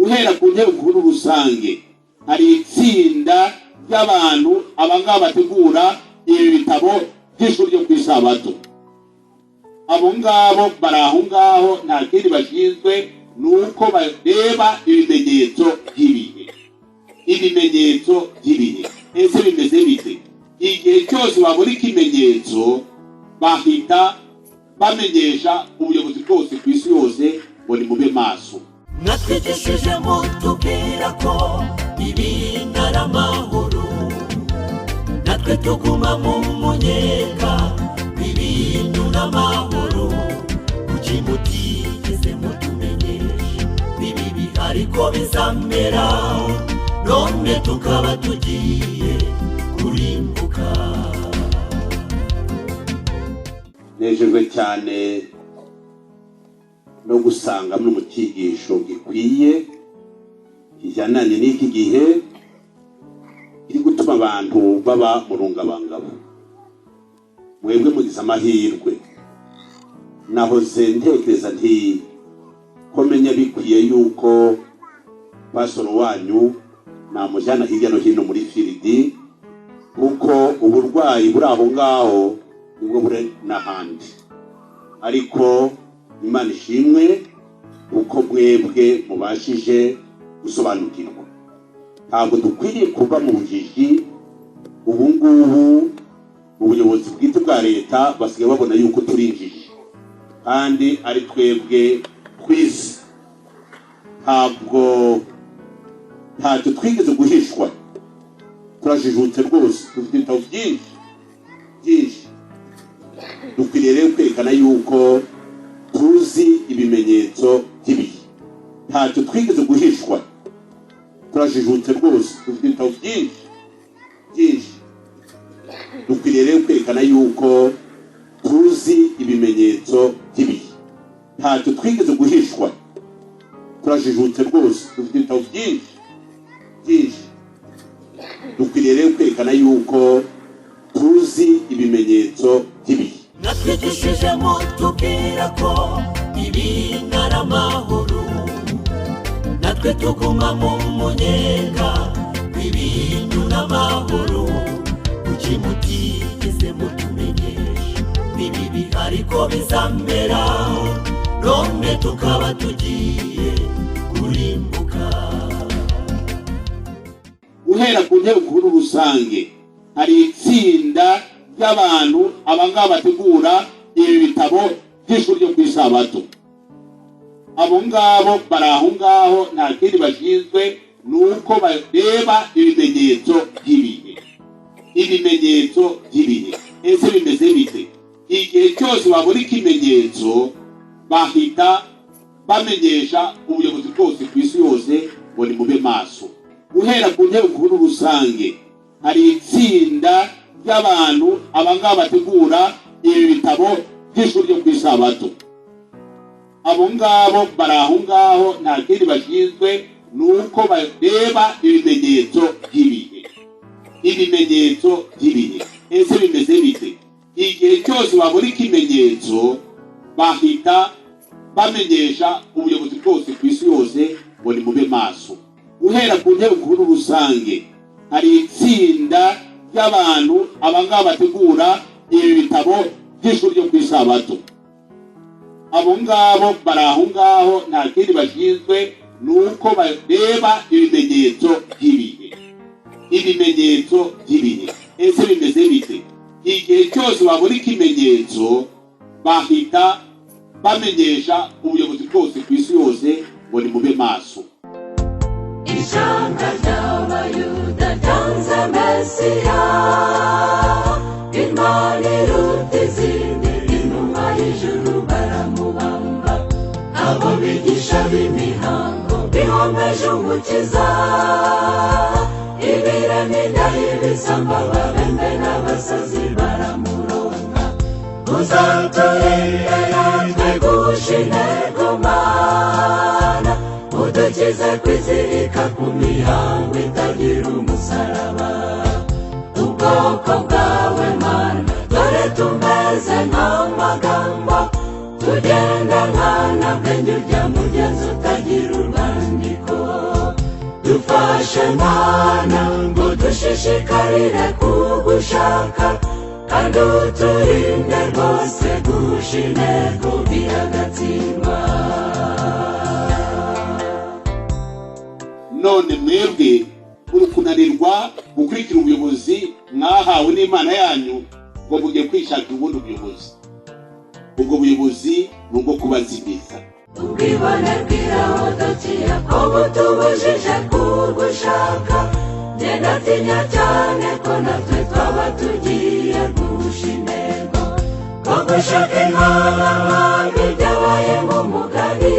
Guhera ku nteko nkuru rusange, hari itsinda ry'abantu, abangaba bategura ibi bitabo by'ishuri ryo ku Isabato. Abo ngabo bari aho ngaho, nta kindi bashinzwe, ni uko bareba ibimenyetso by'ibihe. Ibimenyetso by'ibihe ese bimeze bite? Igihe cyose babona ikimenyetso, bahita bamenyesha ubuyobozi bwose ku isi yose ngo nimube maso. Mwatwigishije mutubwira ko ibintu ari amahoro, natwe tuguma mu munyenga ibintu n'amahoro. Kuki mutigeze mutumenyesha ibi bihari ko bizamera, none tukaba tugiye kurimbuka? Nejejwe cyane no gusanga muri mu cyigisho gikwiye, kijyananye n'iki gihe kiri gutuma abantu baba mu rungabangabo. Mwebwe mugize amahirwe. Nahoze ntekereza nti ko menya bikwiye yuko pasoro wanyu namujyana hirya no hino muri field, kuko uburwayi buri aho ngaho nibwo buri n'ahandi. Ariko Imana ishimwe kuko mwebwe mubashije gusobanukirwa. Ntabwo dukwiriye kuba mu bujiji. Ubu ngubu mu buyobozi bwite bwa leta basigaye babona yuko turi injiji kandi ari twebwe twize. Ntabwo ntacyo twigeze guhishwa, turajijutse rwose, dufite ibitabo byinshi byinshi. Dukwiriye rero kwerekana yuko tuzi ibimenyetso by'ibihe. Ntacyo twigeze guhishwa, turajijutse rwose, dufite ibitabo byinshi byinshi. Dukwiriye rero kwerekana yuko tuzi ibimenyetso by'ibihe. Ntacyo twigeze guhishwa, turajijutse rwose, dufite ibitabo byinshi byinshi. Dukwiriye rero kwerekana yuko tuzi ibimenyetso by'ibihe. Mwatwigishije mutubwira ko ibintu ari amahoro, natwe tuguma mu munyenga ibintu n'amahoro. Kuki mutigeze mutumenyesha ibi bihari ko bizamera, none tukaba tugiye kurimbuka? Guhera ku nteko nkuru rusange, hari itsinda ry'abantu, abangaba bategura ibi bitabo by'ishuri ryo ku Isabato. Abo ngabo bari aho ngaho, nta kindi bashinzwe, ni uko bareba ibimenyetso by'ibihe. Ibimenyetso by'ibihe ese bimeze bite? Igihe cyose babona ikimenyetso, bahita bamenyesha ubuyobozi bwose ku isi yose ngo nimube maso. Guhera ku nteko nkuru rusange, hari itsinda ry'abantu, abangaba bategura ibi bitabo by'ishuri ryo ku Isabato. Abo ngabo bari aho ngaho, nta kindi bashinzwe, ni uko bareba ibimenyetso by'ibihe. Ibimenyetso by'ibihe ese bimeze bite? Igihe cyose babona ikimenyetso, bahita bamenyesha ubuyobozi bwose ku isi yose ngo nimube maso. Guhera ku nteko nkuru rusange, hari itsinda ry'abantu, abangaba bategura ibi bitabo by'ishuri ryo ku Isabato. Abo ngabo bari aho ngaho, nta kindi bashinzwe, ni uko bareba ibimenyetso by'ibihe. Ibimenyetso by'ibihe ese bimeze bite? Igihe cyose babona ikimenyetso, bahita bamenyesha ubuyobozi bwose ku isi yose ngo nimube maso. Ishyanga ry'Abayuda ryanze Mesiya, Imana iruta izindi, intumwa y'ijuru, baramubamba. Abo bigisha b'imihango bihomeje Umukiza, ibirema inda y'ibisambo, ababembe n'abasazi baramuronka. Uzaturinde natwe guhusha intego, Mana, udukize kwizirika ku mihango itagira umusaraba. Ubwoko bwawe, Mana, dore tumeze nk'amagambo, tugenda nka nta bwenge, urya mugenzi utagira urwandiko. Dufashe Mana ngo dushishikarire kugushaka, kandi uturinde rwose guhusha intego biragatsindwa. None mwebwe muri kunanirwa gukurikira ubuyobozi mwahawe n'Imana yanyu, ngo mugiye kwishakira ubundi buyobozi. Ubwo buyobozi ni ubwo kubazimiza. Ubwibone bw'irahodokiya ko butubujije kugushaka, njye ndatinya cyane ko natwe twaba tugiye guhusha intego. Ko gushaka Imana mwami byabaye nk'umugani,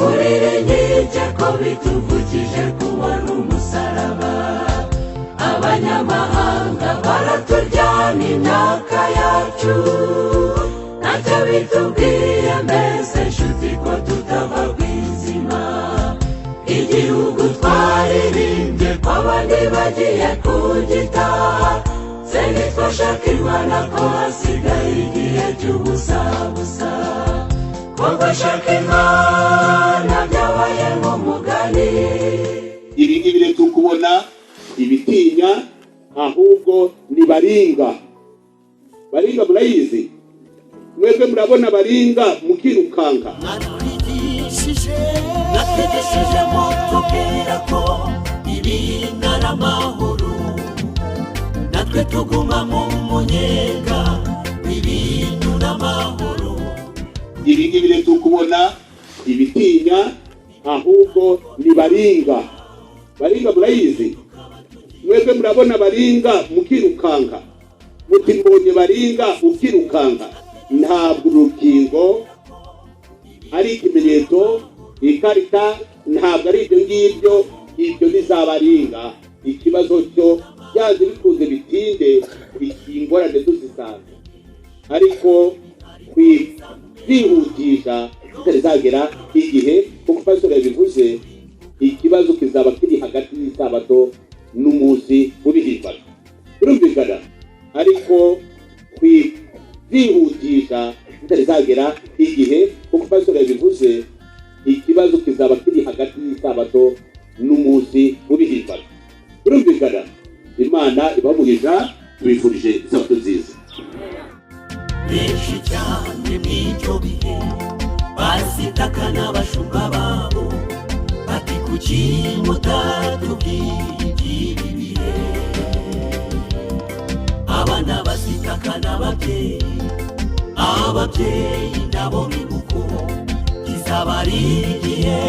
uriringike ko bituvukije kubona umusaraba. Abanyamahanga baraturyana imyaka yacu, ntacyo bitubwiye mbese nshuti ko tutava ku izima. Igihugu twaririmbye ko abandi bagiye kugitaha, se ntitwashaka Imana ko hasigaye igihe cy'ubusabusa. Ko gushaka Imana byabaye nk'umugani. Ibi ngibi rero turi kubona ibitinya, ahubwo ni baringa. Baringa murayizi mwebwe, murabona baringa mukirukanka. Mwatwigishije, mwatwigishije mutubwira ko ibintu ari amahoro, natwe tuguma mu munyenga w'ibintu n'amahoro. Ibi ngibi rero turi kubona ibitinya, ahubwo ni baringa. Baringa murayizi mwebwe, murabona baringa mukirukanka, muti mbonye baringa ukirukanka. Ntabwo urukingo ari ikimenyetso, ikarita ntabwo ari ibyo ngibyo, ibyo bizabaringa. Ikibazo cyo byanze bikunze bitinde, ingorane tuzisanga, ariko kwihutisha zitari zagera igihe, kuko pastor yabivuze, ikibazo kizaba kiri hagati y'isabato n'umunsi w'ibihimbazo. Birumvikana, ariko kwihutisha zitari zagera igihe, kuko pastor yabivuze, ikibazo kizaba kiri hagati y'isabato n'umunsi w'ibihimbazo. Birumvikana. Imana ibamugisha, tubifurije isabato nziza. Benshi cyane mw'icyo bihe basitaka n'abashumba babo bati kuki mutatubwiye iby'ibi bihe? Abana basitaka n'ababyeyi, ababyeyi nabo bibuko kizaba ari igihe.